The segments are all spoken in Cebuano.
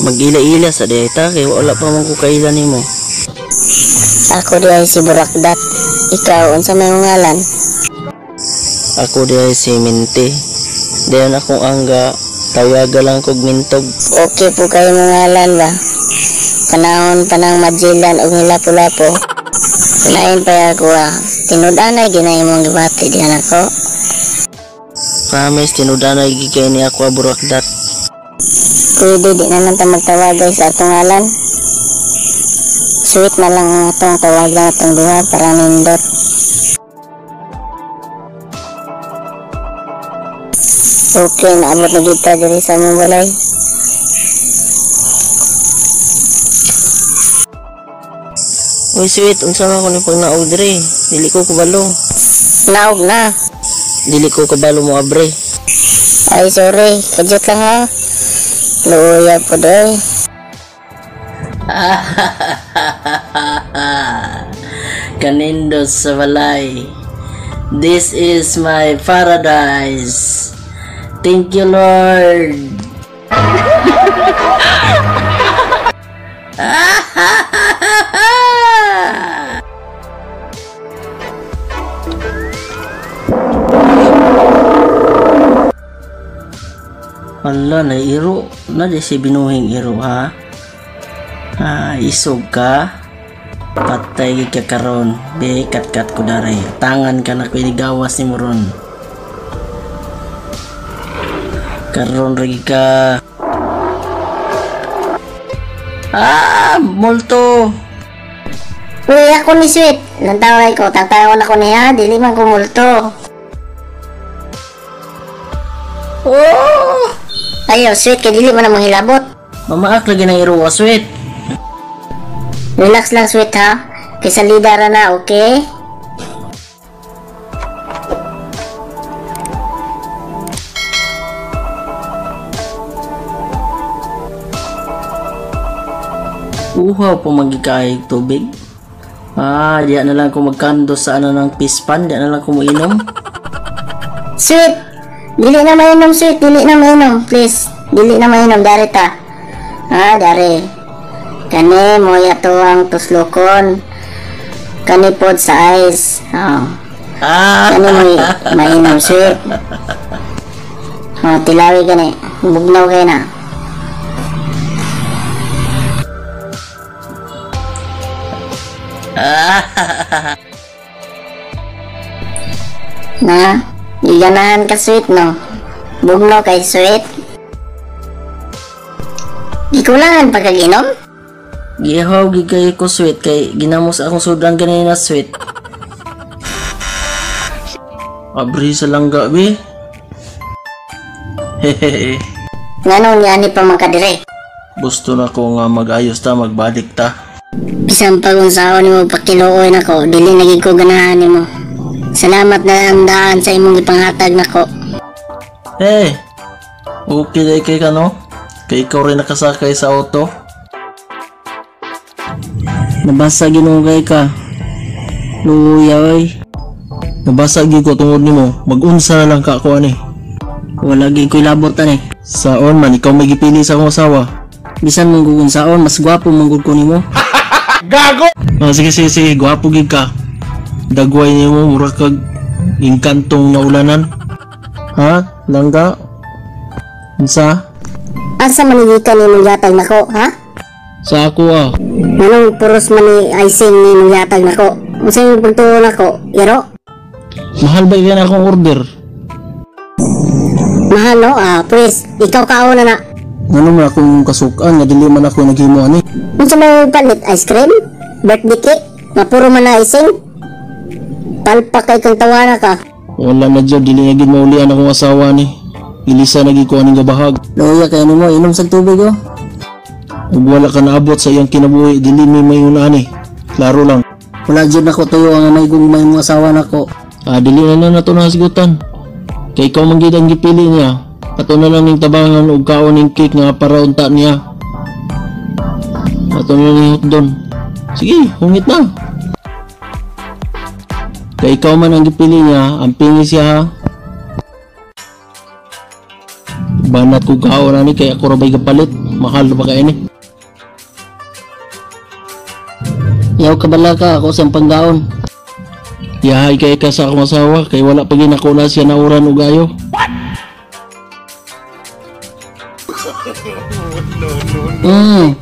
Mag-ila-ila sa diay ta kay wala pa man ko kaila nimo. Ako di ay si Burakdat. Ikaw, unsa may ngalan? Ako diay si Minti. Dayon akong angga, tawaga lang kog mintog. Okay po kayo mong ngalan ba? Panahon pa ng Magellan ug nilapo-lapo. Lain pa ako ah. Tinud-anay ginay mong gibati diyan ako. Promise, tinudanay gigay ni ako Burakdat. Pwede di na lang ta magtawagay sa atong ngalan. Sweet na lang ang atong tawagan atong duha para nindot. Okay, naabot na kita diri sa among balay. Uy sweet, unsa man ko ni pagnaog diri? Dili ko kabalo. Naog na. Dili ko kabalo mo abre. Ay, sorry. Kadyot lang ha. Luya po doy. Kanindos sa balay. This is my paradise. Thank you, Lord. Ala, na iro. Na di si binuhing iro, ha? Ah, isog ka. Patay gid ka karon. Be, kat-kat ko daray. Tangan ka na ko inigawas ni mo ron. Karon ragi ka. Ah, multo. Uy, ako ni Sweet. Nantaway ko. Tangtawon ako niya. Dili man ko multo. Oh! Ayaw, Sweet. Kay dili man ang hilabot. Mamaak lagi ng iro, Sweet. Relax lang, Sweet, ha? Kaysa lidara na, okay? Uhaw po magigayag tubig. Ah, diya na lang ko magkando sa ano ng pispan. Diya na lang ko mainom. Sweet! Dili na mainom, Sweet. Dili na mainom, please. Dili na mainom. Dari ta. Ah, dari. Kani, moya to ang tuslokon. Kani pod sa ice. Oh. Ah! Kani mo mainom, Sweet. Oh, tilawi gani. Bugnaw kay na. Na, giganahan ka, Sweet, no? Bugnaw kay Sweet. Gikulangan pa kag inom? Gihaw gigay ko, Sweet, kay ginamos akong sudan ganina, Sweet. Abri sa langga, be. Hehehe. Ngano niya ni pa man ka dire? Gusto na ko nga mag-ayos ta, magbalik ta. Bisan pag unsaon nimo pakiluoy nako, dili na gid ko ganahan nimo. Salamat na ang daan sa imong gipanghatag nako. Hey, okay dai kay ka no? Kay ikaw rin nakasakay sa auto. Nabasa ginoo kay ka. Luya oy. Nabasa gyud ko tungod nimo, mag-unsa na lang ka ako ani. Wala gyud ko'y labot ani. Saon man ikaw may gipili sa akong asawa. Bisan mong gugun saon, mas gwapo mong gud ko nimo. Gago! Ah, sige sige sige, gwapo gyud ka. Dagway nimo mura kag engkantong naulanan. Ha? Langga? Unsa? Asa man gikan nimong gihatag nako, ha? Sa ako ah. Nganong puros man ni icing nimong gihatag nako? Unsa imong pagtuo nako? Iro? Mahal ba yan akong order? Mahal no? Ah, please, ikaw kaon na na. Ngano man akong kasukan nga dili man ako naghimo ani. Unsa may palit? Ice cream? Birthday cake? Nga puro man na icing? Palpak kay kang tawana ka. Wala na jud, dili na gid maulian akong asawa ni. Ilisa na gid ko aning gabahag. Luya kay nimo inom sa tubig oh. Ug wala ka naabot sa iyang kinabuhi, dili mi mayon ani. Klaro lang. Wala jud nako tuyo ang may gugmay mo asawa nako. Ah, dili na na nato nasigutan. Kay ikaw man gid ang gipili niya. Ato na lang ning tabangan og kaon ning cake nga para unta niya. Ato na ning hotdog. Sige, hungit na. Kay ikaw man ang gipili niya, ang pingi siya ha. Banat ko kaon ani kay ako ra bay gapalit. Mahal ba kay ni? Yaw kabala ka ako sa panggaon. Yahay kay ka sa akong asawa kay wala pa ginako na siya nauran og ayo. What? No, no, no.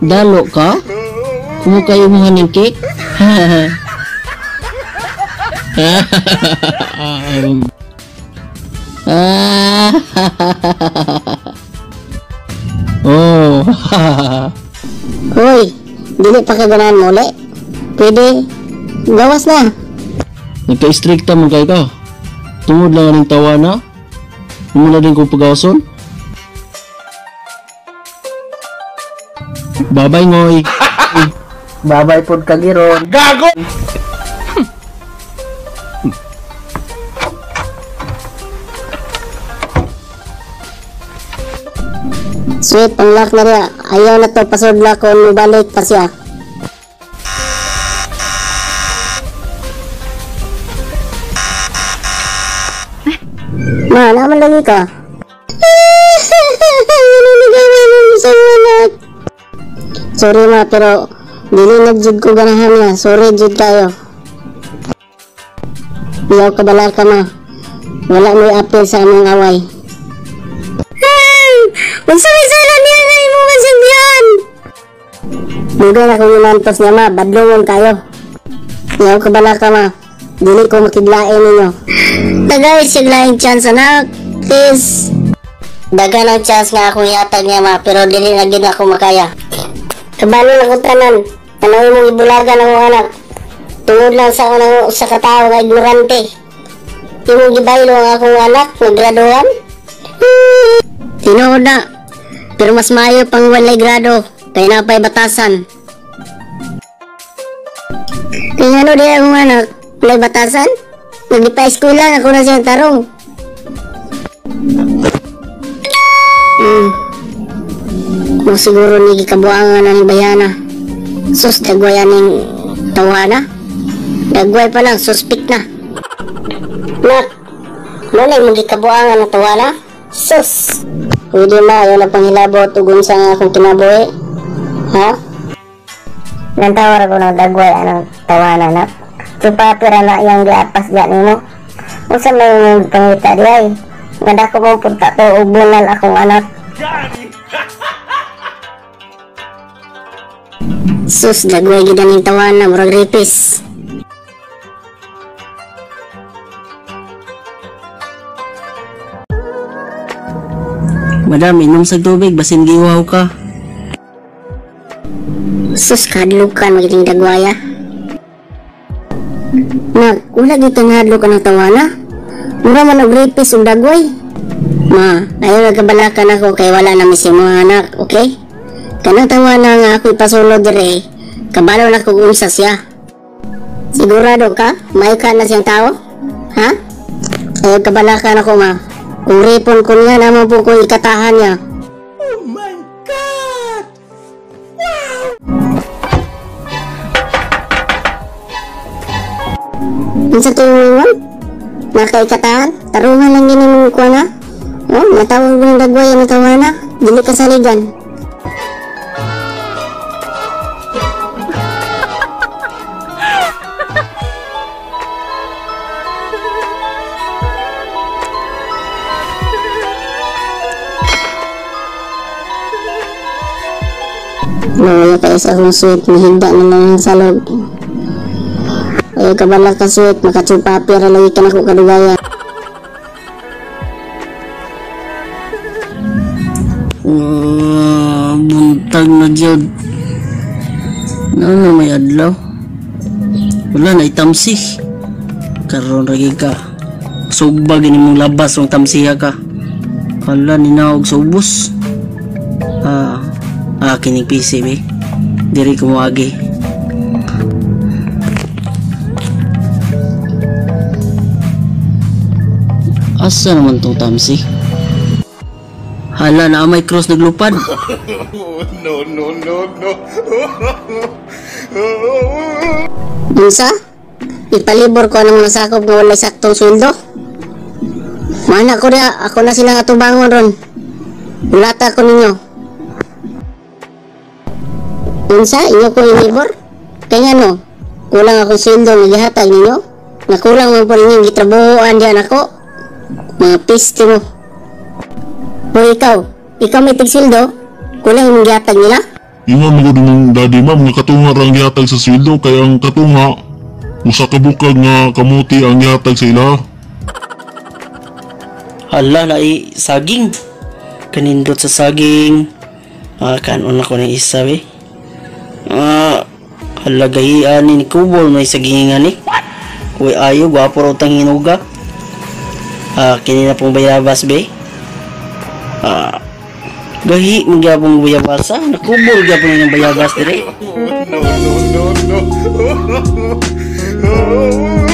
Dalo ka? Kumo kayo mo haning cake? Oh. Hoy, dili pa ka ganahan mo uli. Pwede, gawas na. Nagka-stricta man kay ka. Tungod lang aning tawa na. Muna din kong pagawason. Babay ngoy. Babay pod kagiron. Gago! Sweet, panglock na riya. Ayaw na to, pasudla ko, mubalik pa siya. Ma, naman lagi ka. Ano nagawa mo sa anak? Sorry ma, pero dili na jud ko ganahan niya. Sorry jud kayo. Iyaw ka bala ka ma. Wala mo'y apil sa among away. Unsa may sala niya nga imo man siyang diyan? Dugay na kong inantos niya ma, badlongon kayo. Iyaw ka bala ka ma. Dili ko makiglain ninyo. Tagay siya laing chance anak. Please. Dagan ang chance nga akong ihatag niya ma, pero dili na gid ako makaya. Kabalo na ko tanan. Tanawin mong ibulagan akong anak. Tungod lang sa unang usa ka tawo nga ignorante. Imong gibaylo ang akong anak nga graduan. Tinuod na. Pero mas maayo pang walay grado kay napay batasan. Kaya ano di akong anak walay batasan? Nagipa-eskwela ako na siyang tarong. Mo siguro ni gikabuangan na ni Bayana. Sus, dagway aning tawana. Dagway pa lang, suspik na. Nak, mo na imong gikabuangan na tawana? Sus! Pwede ma, ayaw na panghilabot ug unsa nga akong kinabuhi. Ha? Nantawar ko ng dagway anang tawana na. Chupa pira na iyang giapas diya nimo. Unsa may imong pangita diay? Nga dako mong punta to ug bunal akong anak. Sus, dagway gid aning tawana, murag rapist. Madam, inom sa tubig, basin giuhaw ka. Sus, kadlukan magiting dagwaya. Nak, wala gid ka nahadlok anang tawana. Mura man og rapist og dagway. Ma, ayaw nagkabalakan ako kay wala na mi sa mga anak, okay? Kanang tawana nga ako'y pasulod dire, kabalo na kog unsa siya. Sigurado ka? May ka na siyang tao? Ha? Ayaw kabalakan ako, ma. Kung ripon ko niya, naman po ko ikatahan niya. Oh my God! Wow! Unsa to yung ingon? Nakaikatahan? Tarungan lang gini mong kuha na? Oh, natawag mo ng dagway ang tawa na. Dili ka saligan. Nawala kayo sa akong sweet, mahigda na lang ang salog. Ayaw ka balak ka sweet, makachupa pera lagi ka na ko kadugaya. Buntag na jud. Ano may adlaw? Wala na itamsi. Karon ra ka. Sugba gini mong labas ng tamsiha ka. Hala ninaog sa ubos. Kining PC be. Diri ko moagi. Asa naman tong tamsi? Hala na may cross naglupad. No, no, no, no. Unsa? Ipalibor ko ang mga sakop nga walay saktong sweldo? Mana ko dia, ako na silang atubangon ron. Hulata ko ninyo. Unsa inyo ko inibor? Kaya no, kulang akong sweldo nga gihatag ninyo. Nga kulang man po ninyo gitrabahoan diyan ako. Mga piste mo. Hoy ikaw, ikaw may tigsweldo, kulang imong gihatag nila? Ingon mo gud mong daddy, ma'am, nga katunga ra ang gihatag sa sweldo kay ang katunga usa ka bukag nga kamuti ang gihatag sa ila. Hala, lai saging. Kanindot sa saging. Ah, kanon ako ng isa be. Ah, hala gahian ni kubol may sagingan ni. Uy, ayo, gwapo raw tang hinuga. Ah, kini na pong bayabas be. Ah, gahi magyapong bayabas ah. Nakubol gyapon ng bayabas dire. No, no, no, no.